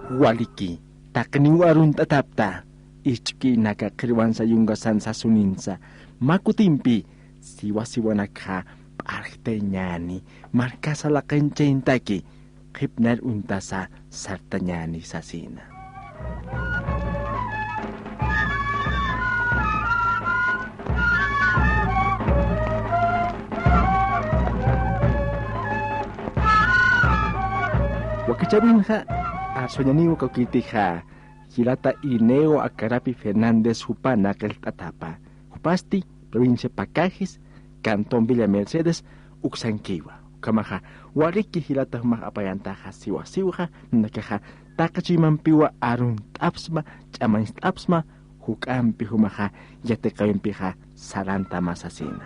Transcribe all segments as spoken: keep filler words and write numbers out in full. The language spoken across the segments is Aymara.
Waliki, taqiniw arunt'atapta, isch'ukinaka qhirwansa yunkasan sasuninsa, mä kutimpi siwa siwanakxa p'arxtañäni, markasa laqinchintaki, qhipnar uñtasa sartañäni sasina. Wakachawinxa, arsuñaniw kawkitixa, jilata Irineo Acarapi Fernández jupana qillt'atapa, jupasti provincia Pacajes, cantón Villa Mercedes, uksankiwa. Ukhamaxa, waliki jilata jumax apayantaxa siwa siwxa, nanakaxa, taqi chuymampiwa arunt'apsma, ch'amañcht'apsma, juk'ampi jumaxa, yatiqawimpixa, sarantama sasina.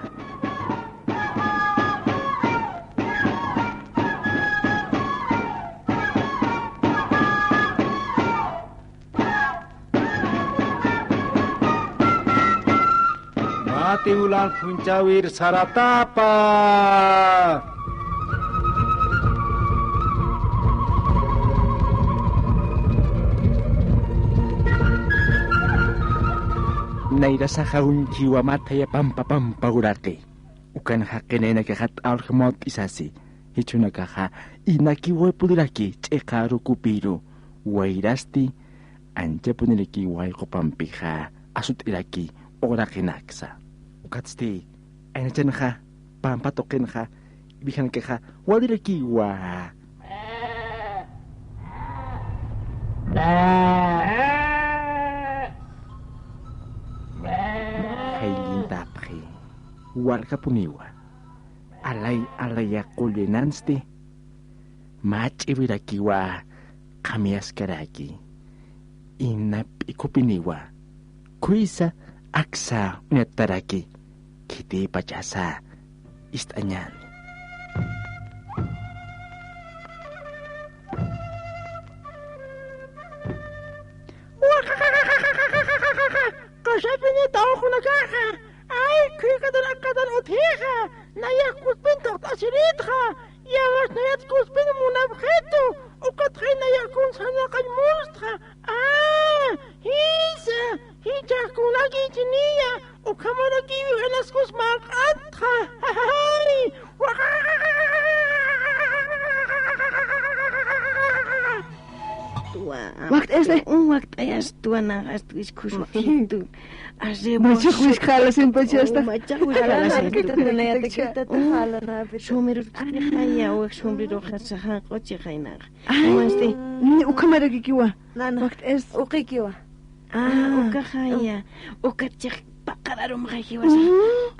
Mä tiwlan phunchawir saratapa. Nayrasaxa uñjiwa mä thaya pampa pampa uraqi. Ukan jaqinaynakaxa t'awlja mawt'isasi, jichhunakaxa inakiw puliraki ch'iqa rukupiru, wayrasti anchapuniraki wayqupampixa asut'iraki uraqinaksa. Ukatsti aynachanxa, pampa tuqinxa, iwijanakaxa walirakiwa. Jayllintapxi, walkapuniwa. Alay alaya qullinansti, mä ch'iwirakiwa qhamiyaskaraki, ina p'ikhupiniwa khuysa aksa uñataraki, khitipachasa ist'añäni. Qasapini tawaqunakaxa, ay, khuykatar akatan utjixa, nayax kuspin tuqt'asiritxa, yawar nayat kuspin munapxitu, ukatxay nayax kun sarnaqañ munstxa, a, jisa, jichhax kunaki ichiniya, ukhamarakiw jinas kus marq'atxa, ay, Wakt'ayasna. Wakt'ayas tuwana, ast wiskusukitu. Arrebo. Machaq wiskala simpachasta. Machaq wiskala simpachasta. Sumirur kaya, wak sumirur xasa, janq'uchi qaynaqa. Ay, masti. Ni ukhamarakikiwa. Nana. Wakt'ayas. Uqikiwa. Ah, ukaxaya. Ukat chiq paqararumxay jiwasa.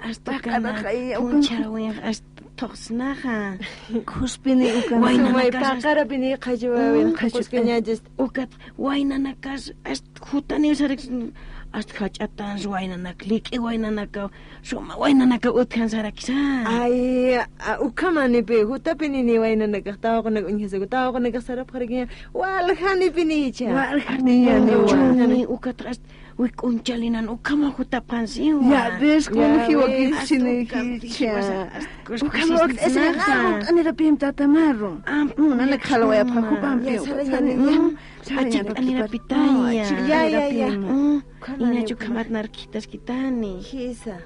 Ast ukana. Paqararxaya, ukan. Punchawin, ast thuqsnaxa. Khuspini ukan. Waynanakas. Paqarapini qhachuwawin, qhachuskañachis. Ukat waynanakas, ast jutaniw sarakisun, ast jach'atans waynanak, lik'i waynanakaw, suma waynanakaw utjan sarakisa. Ay, a, ukhamanipi, jutapini ni waynanakax, tawaqunakax uñjasaku, tawaqunakax sarapxarakiña, waljanipinicha. Waljanipinicha. Chuni, ukat ast Wik'unchalinan ukhama jutapxansiwa. Ya ves, ya ves. Ukhama ut'asiraqaru, t'anirapim tatamaru. Nana khalwayapxa jupampi. Ya, sarañani, ya. Achik t'anirapitaya. Ya, ya, ya. Inachu ukhamat narkitaskitani. Jisa.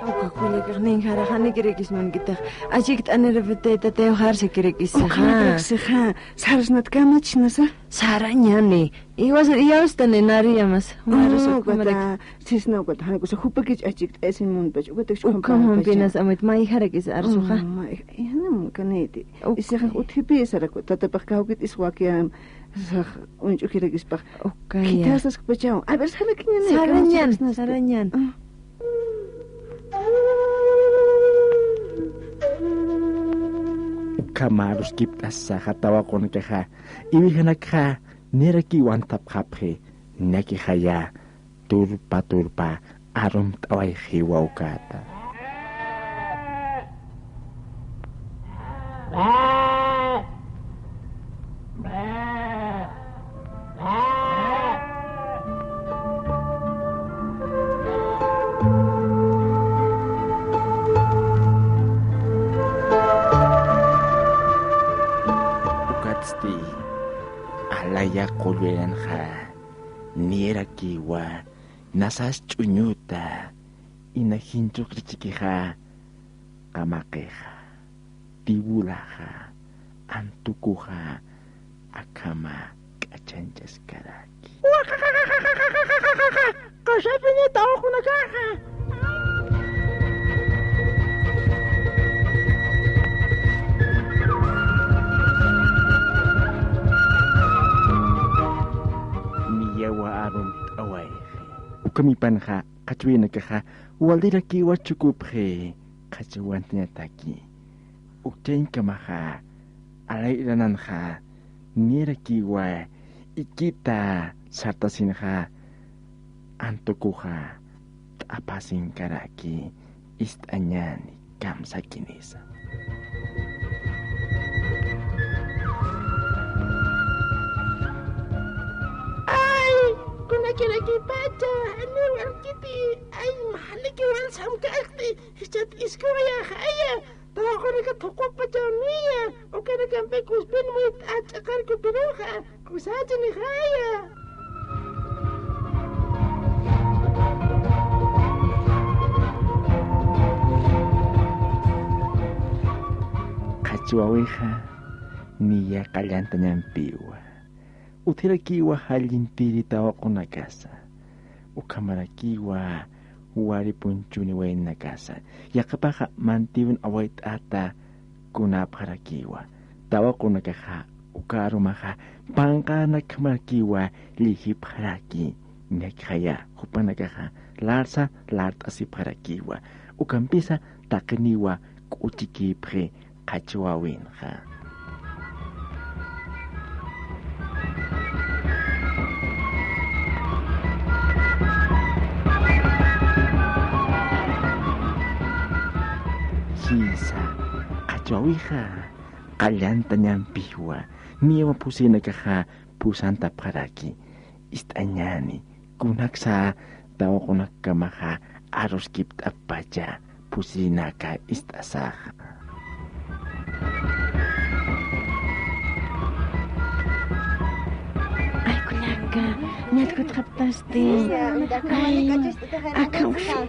Uka kullakax ninxarax, janikirakismankitax. Achik t'anirapitay tatayuxar sakirakisa. Ukhamataraksija, sarsnat kamachisnasa. Sarañani. Iwasa, iyawstani nariyamas. Jumarus ukhamaraki. Sisna ukat, jani kusa jupakich achikt'ayasin munpach, ukat ukhamaraki. Ukhamampinas amuyt mayjarakis arsuxa. Mayja, jani munkaniti. Isixa utjipi saraku, tatapax kawkit iswakiam, sax uñch'ukirakispax. Ukaya. Khithasaskpachaw. A ver, sarakiñani. Sarañan, sarañan. Ukhamaruskipt'asaxa tawaqunakaxa, iwijanakxa, nirakiw antapxapxi, nakixaya, turpa turpa arumt'awayxiwa ukata. Alaya qullurinanxa niyarakiwa nasas ch'uñuta, inajinchuq richikixa, qamaqixa, tiwulaxa, antukuxa, akhama k'achanchaskaraki. Qusapini tawaqunakaxa. Niyawa arumt'awayxi. Ukhamipanxa qhachwinakaxa walirakiwa chukupxi qhachwantañataki. Ukchañkamaxa alayrananxa niyarakiwa ikita sartasinxa antukuxa t'aphasinkaraki ist'añani kamsakinisa. Ay, kunakirakipacha, janiw walkiti, ay, malikiwan samk'aqti, jichat iskuwayaxaya. Tawaqunaka thuqupachaw niya, ukanakampi kuspin muyt'at ch'aqarkupiruxa, kusachinixaya. Qhachwawixa niya qallantañampiwa. Utjarakiwa jallintiri tawaqunakasa. Ukhamarakiwa wali punchuni waynanakasa. Yaqhipaxa mantiwin awayt'ata kunapxarakiwa. Tawaqunakaxa uka arumaxa panqanakjamarakiwa llijipxaraki. Ñakjaya jupanakaxa larsa lart'asipxarakiwa. Ukampisa taqiniwa k'uchikipxi qhachwawinxa. Jisa, qhachwawixa qallantañampiwa, niyawa phusinakaxa phusantapxaraki. Ist'añani, kunaksa tawaqunakamaxa aruskipt'appacha phusinaka ist'asaxa. Ay, kunaka, ñatkutkaptasti. Ay, akawsi.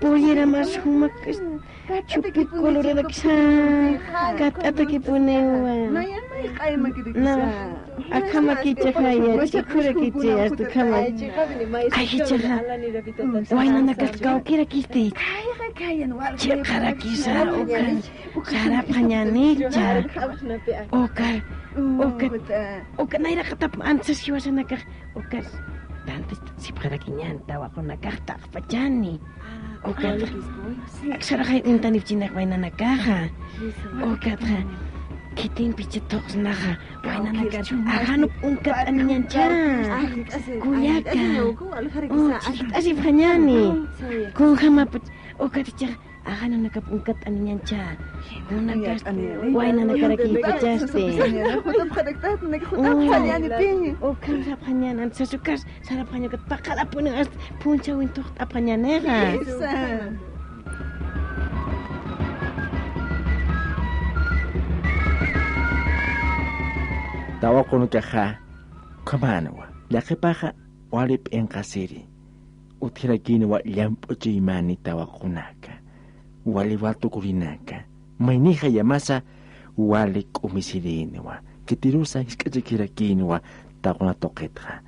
Pollera mas jumak. Chupi coloradakisa, kat'atakipuniwa. Na, akhamakichixaya, ch'ikurakichi, hasta akhama. Ay, jichaxa. Waynanakat kawkirakisti. Chiqarakisa, uka. Sarapxañanicha. Uka, uka, uka nayraqatap antisas jiwasanakax. Ukas, tantis sipxarakiñan tawaqunakax taqpachani. Ukat, aksaraxay uñtanipchinix waynanakaxa. Ukatxa, khitimpicha thuqsnaxa, waynanakat, ajanup uñkat'aniñancha. Kullaka. Ch'it'asipxañani. Kunjamapach, ukat ichax, ajananakap uñkat'aniñancha. Kunakas waynanakarakipachasti. Ukan sapxañan, antis sas ukas sarapxaña ukat paqarapuni, hasta phunchhawin thuqt'apxañanixa. Tawaqunakaxa ukhamanwa, yaqhipaxa wali p'inqasiri. Utjarakinwa llamp'u chuymani tawaqunaka, wali watukurinaka, maynixa yamasa wali k'umisirinwa, khitirusa jisk'achakirakinwa taquna tuqitxa.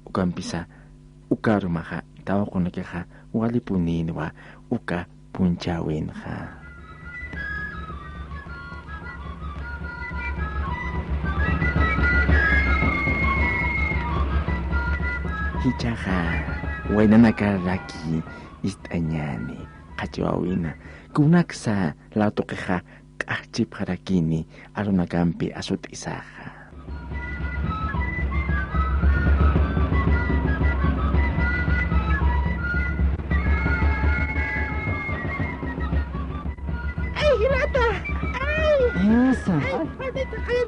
Ukampisa, uka arumaxa tawaqunakaxa walipuninwa uka phunchhawinxa. Jichhaxa, waynanakaraki ist'añani, qhachwawina, kunaksa law tuqixa q'axchipxarakini arunakampi asut'isaxa. Ay, jilata. Ay. Esa. Ay, jilata, ay,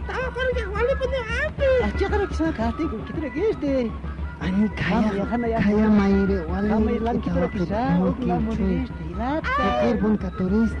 tawaqunakax walipuniwa ampi. Achiqarakisa, castigo, khitirakisti. Ay, khaya, khaya mayri, wali, khaya lankiturakisa, tawaqunakax, uk lamuristi, jilata. Tuqirpun katurista.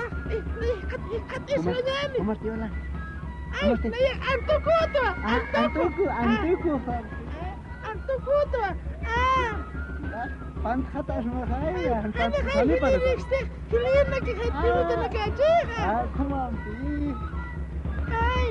Nax, eh, nax, jikxat, jikxat, jumar, israñäni. Jumar, tiyuna. Ay, jumar, ti- nayax, Antuku utwa, ah, Antuku. Antuku, Antuku. Ah, ah, Antuku utwa. Ah. Pantxatasmaxay, ah, pantxatasmaxay. Jilïrinakixay, ah, jilïrinakachixa. Ah, ukhamampï. Ay,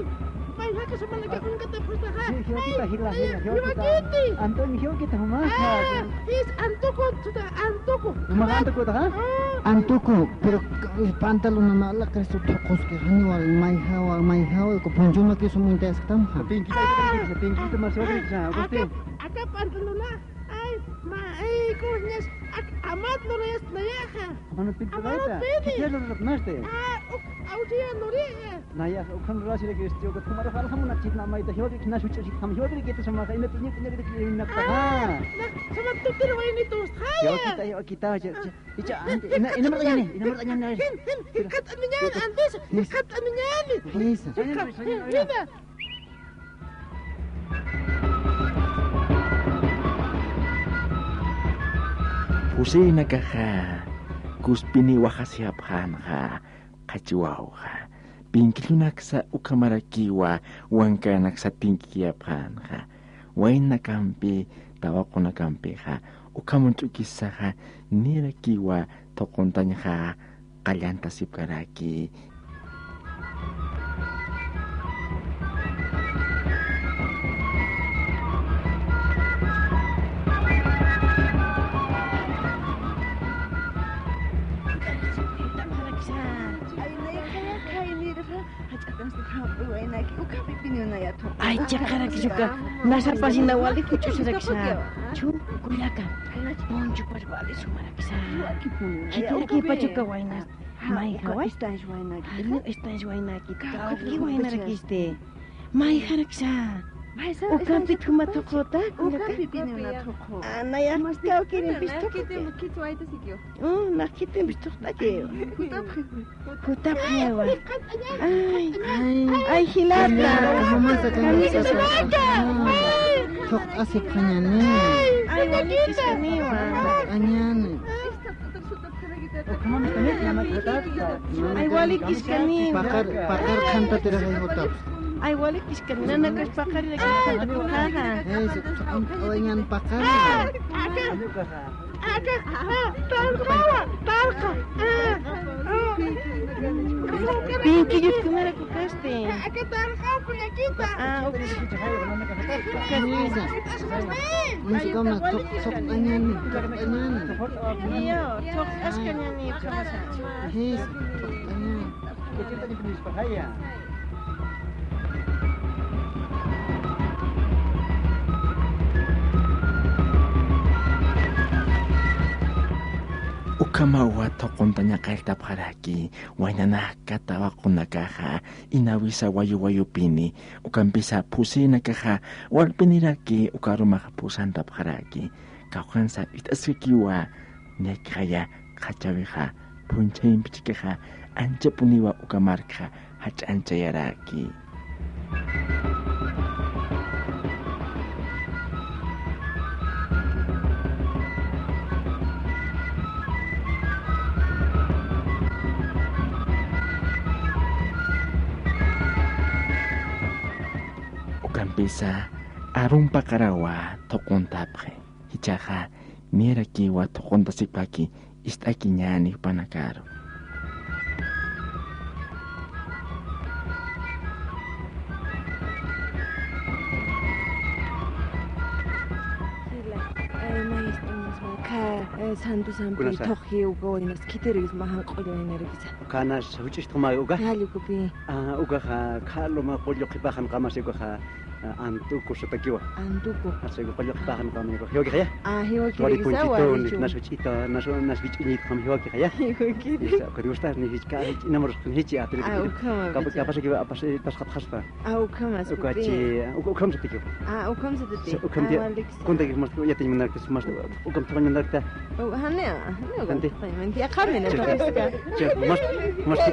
mayjaka samanaka, ah, uñkatapxustaxa. Jiw-, jiwkita, ay, jila, ay, jila, jiwkita. Jiwkiti. Antuku, jiwkita, jumaxa. Ah, jis, Antuku utwa, Antuku. Jumax Antuku utwa, ¿ah? Ah. Antuku, pero, eh, pantalona mä laqrista thuquski, janiwa, mayjawa, mayjawa, ku punchuma kisu muntasktamxa. Pinkita, ah, pinkita, pinkita, ah, más, ah, Agustín. Aka, aka pantalona. Ay, mä, ay, kuñas, ak-, amat lurayas nayaxa. Amana pit lurayta. Amana pit. Kichar lurapnasti. Ah, uk, awchiya luriya. Nayaxa, ukan lurasirakisti, uka jumaru jaljamunakchit namayta, jiwakiriknas juch'usit jam, jiwakirikita samaxa, ina tuña, tuña, tuña, tuña, ah, na, sama tutir waynitu, jaya. Jiwakita, jiwakita, ja, ja. Ah. Icha, anti, ina, ina mart'añäni, ina mart'añäni. Jin, jin, jin, jat'aniñäni, antis, jin, jat'aniñäni. Jisa. Jika, jin, jina. Pusinakaxa kuspini wajasiyapxänxa qhachiwawxa. Pinkillunaksa ukhamarakiwa wankänaksa pinkikiyapxänxa. Waynakampi, tawaqunakampixa, ukham uñt'ukisaxa, nirakiwa thuquntañxa qallantasipkaraki. Ay, chiqarakis uka, nasapasina wali juch'usarakisa. Chu, kullaka. Punchupas wali sumarakisa. Jikiraki pachuka waynas. Mayjawa? Estañs waynaki. Estañs waynaki. Kawki waynarakisti. Mayjarakisa. Ukampit juma thuquta, kullaka. Ukampit juma thuqu. Anaya, kawkirimpis thuquti. Mm, nax khitimpi thuqt'aki. Jutapxi. Jutapxiwa. Ay, ay, jilata. Kamisa, kamisa. Thuqt'asipxañäni. Ay, walikiskaniwa. Thuqt'añäni. Ay, walikiskaniwa. Paqar, paqar qhantatiraxay jutapxi. Ay, walikiskani. Nanakas paqarirakiskani. Eso, thuqt'awañäni paqar. Aka, ah, tarqawa, tarqa. Ah, ah. Pinkillutkunarak ukasti. Aka tarqaw kullakita. Ah, ukasti. Ukasti. Musikama, thuq-, thuqt'añäni, thuqt'añäni. Iyo, thuqt'askañäni, ukhamasa. Jis, thuqt'añäni. Ukhamawa thuquntaña qalltapxaraki, waynanaka tawaqunakaxa, inawisa wayu wayupini, ukampisa phusinakaxa, walpiniraki ukarumaxa phusantapxaraki, kawkhansa ist'askakiwa, ñakxaya qhachawixa, phunchhayimpi chikixa, anchapuniwa uka markxa jach'añchayaraki. Ukampisa, arumpa qarawa thuquntapxi. Jichhaxa, niyarakiwa thuquntasipxaki, ist'akiñäni jupanakaru. Jila, ay, maestro, Eh, santusampi, kunasa? Thuqi uka waynas khitirikis mä janq'ulla waynarakisa. Ukanas juch'istxuma uka? Jall, ukapï. Ah, ukaxa, khä luma qullu qhipaxan qamasi ukaxa, ah, Antuku satakiwa. Antuku. Así que qullu qhipaxan qamani ukaxa. Jiwakixaya? Ah, jiwakirikisa, wali punchitun, walichu. Nas juch'ita, nas, nas wich'uñitxam jiwakixaya. Jiwakiri. Isa, uka gustas ni jichka, jich'inamurus kun jichi, atri. Ah, ukhama, kapa-, bicha. Kapasa kiwa, apasa, pasqapxaspa. Ah, ukhamas, ukachi, uka-, ukham satakiwa. Ah, ukham satati. Sa-, ukham tiya. Ah, walik. Kunta ki mas, yatiñ manarakta, mas, ukham thawañ manarakta. Oh, jani, jani, jani. Jani. Jani, jani, jani, jani, jani. Che, mas, mas, che,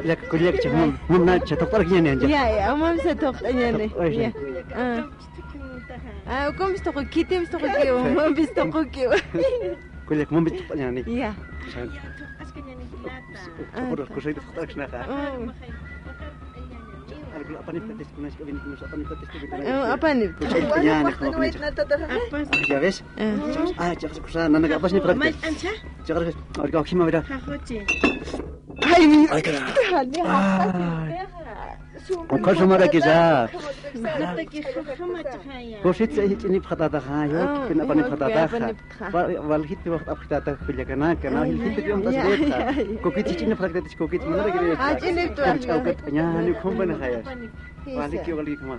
kullak, kullak, che, mum, mum na, che, thuqt'arakiñäni, ya. Ya, ya, mum se thuqt'añäni. Ay, ya. Ah. Ah, ukham thuqu, khitim thuqu kiw, mum thuqu kiw. Kullak, mum thuqt'añäni. Ya. Sa-, ah, kusay thuqt'araksnaxa. Mm. Apanipxatis, kunas, apanipxatis, apanipxatis. Ah, apanip. Ya ves? Ah. Ah, chaqas kusa, nanaka apanipxatis. Chaqas, arka, oxima, mira. Ay, ay, cara. Ay. Uka sumarakisa. Kusitsa, jich'inipxatataxa, yo, ah, kipin apanipxatataxa. Apanipxatataxa. Wa-, waljit piwax t'apxitata kullakanaka, ¿no? Ay, ay, ay, ay. Kukit ch'ina fraktatis kukit manara kiri. Ah, ch'ina tu. Ch'awkat ñani kumpan jaya. Jisa. Waliki, waliki kuma.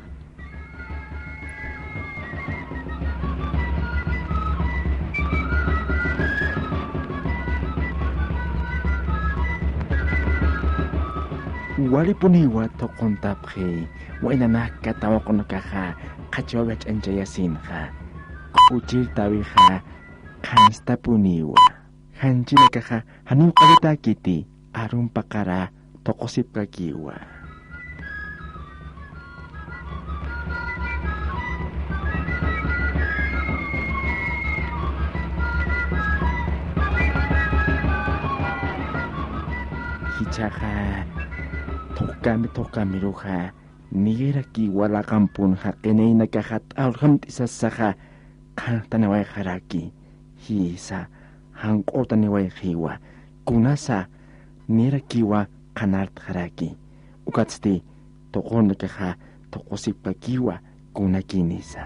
Walipuniwa thuquntapxi, waynanaka tawaqunakaxa qhachwawi jach'añchayasinxa. K'uchirtawixa qhanstapuniwa. Janchinakaxa janiw q'allatäkiti, arun paqara thuqusipkakiwa. Jichhaxa thuqkami thuqkamiruxa niyarakiwa laqampun jaqinaynakaxa t'awlljamt'isasaxa qhanstaniwayxaraki, jisa, janq'utaniwayxiwa, kunasa niyarakiwa qhanartxaraki, ukatsti thuqunakaxa thuqusipkakiwa kunakinisa.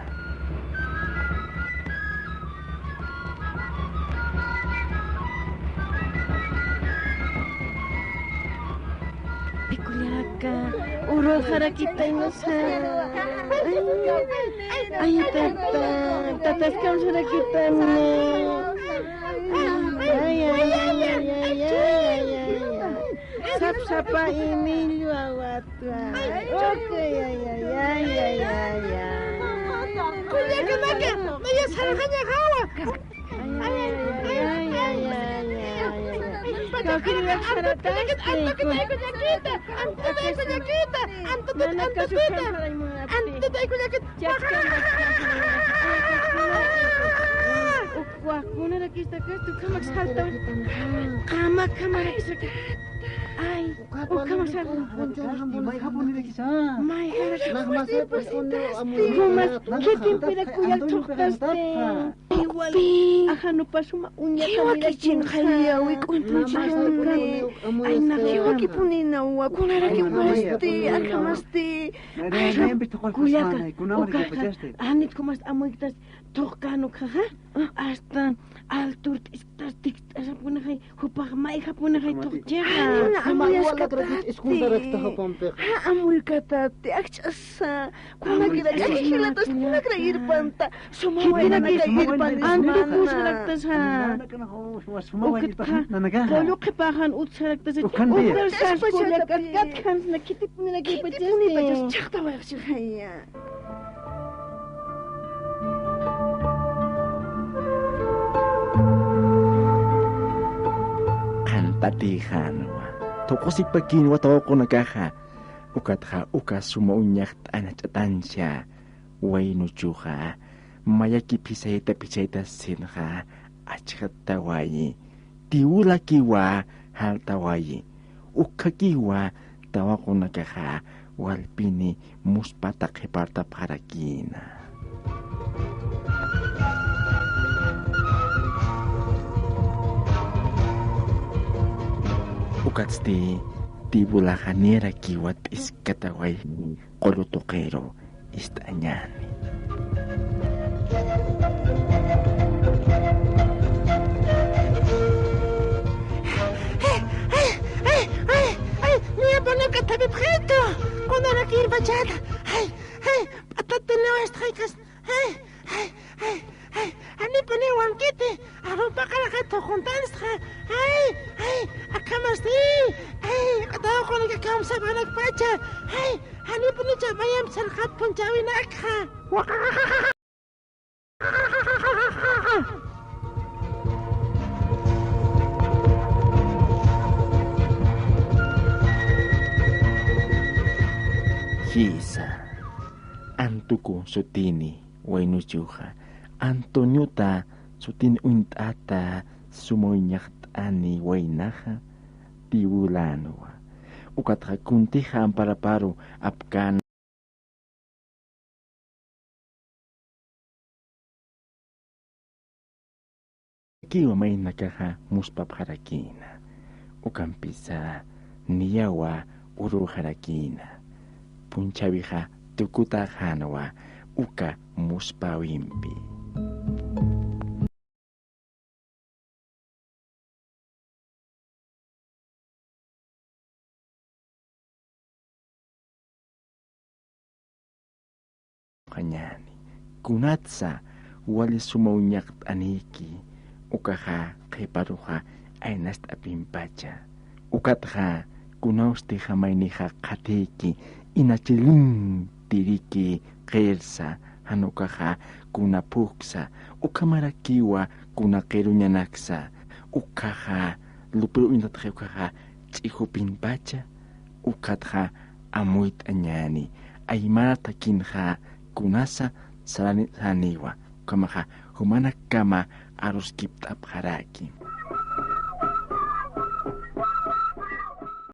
Ay, kullaka, urulxarakitaynusa. Ay, tata, tataskamsarakitayna. Ay, ay, ay. Sap, sapa, imillu, awat. Ay, ay, ay. Kullakanaka, naya sarxañaxawa. Ay, ay, ay. Antutut, antutut, ay, kullakita, antutut, ay, kullakita, antutut, antutut, antutut, ay, kullakita. Ukwa, kunarakista kasti, ukhamak salta. Qama, qamarakista. Ay. Ukhama sarxañaxawa. Mayjarakista. Kumas, khitimpirak kullak thuqtasti. Iwal, ajanupa suma uñakanirakiñsa. Jiwakichinxayawi, k'unt'uñchituna. Ay, jiwakipuninawa, kunarakiwasti, arjamasti. Kullaka, ukaxa, janit kumas amuyktas thuqkän ukhaxa, hasta altur t'isktas, tikt'asapunixay, jupax mayjapunixay thuqchixa. Amuykatäti, ajch'asa, kunakira, jilatas, kunakira irpanta, suma waynanaka irpani, antukusaraktas, ukatxa, qullu qhipaxan utjaraktasa, ukan sas kullakat, katjansna, khitipuniraki, khitipunipachas, chhaqtawayxchi, jaya. Qhantatïxänwa, thuqusipkakïnwa tawaqunakaxa, ukatxa uka suma uñaxt'añ jach'atancha, waynuchuxa, mayaki phisayta phisaytasinxa, achjatawayi, tiwulakiwa, jaltawayi, ukhakiwa, tawaqunakaxa walpini muspata qhipartapxarakïna. Ukatsti, tiwulaxa niyarakiwa t'iskataway qullu tuqiru ist'añäni. Pipxitu, kunarakïr pachata. Ay, ay, p'atatiniw istxaykas. Ay, ay, ay, ay, ay, janipuniw wankiti. Aruw paqaraxa thuquntanstxa. Ay, ay, akhamasti. Ay, q'ataw qunak akham sabanak pacha. Ay, janipuni chamayamp sarxat phunchhäwinakxa. Jisa, Antuku sutini waynuchuxa, Antoniota sutin uñt'ata suma uñaqt'ani waynaxa tiwulanwa. Ukatxa kuntixa amparaparu apkän kiwa maynakaxa muspapxarakïna. Ukampisa niyawa urüxarakïna. Phunchhäwixa tukutaxänwa uka muspäwimpi. Qañäni, kunatsa wali suma uñaqt'anïki, ukaxa qhiparuxa aynast'apimpacha. Ukatxa kunawstixa maynixa qhatïki, inachillintiriki qirsa, jan ukaxa kuna phuksa, ukhamarakiwa kuna qiruñanaksa, ukhaxa lupiru uñtatxi ukaxa ch'ijupinpacha, ukatxa amuyt'añäni, aymara takinxa kunasa sarani-, saraniwa, ukhamaxa jumanakkama aruskipt'apxaraki.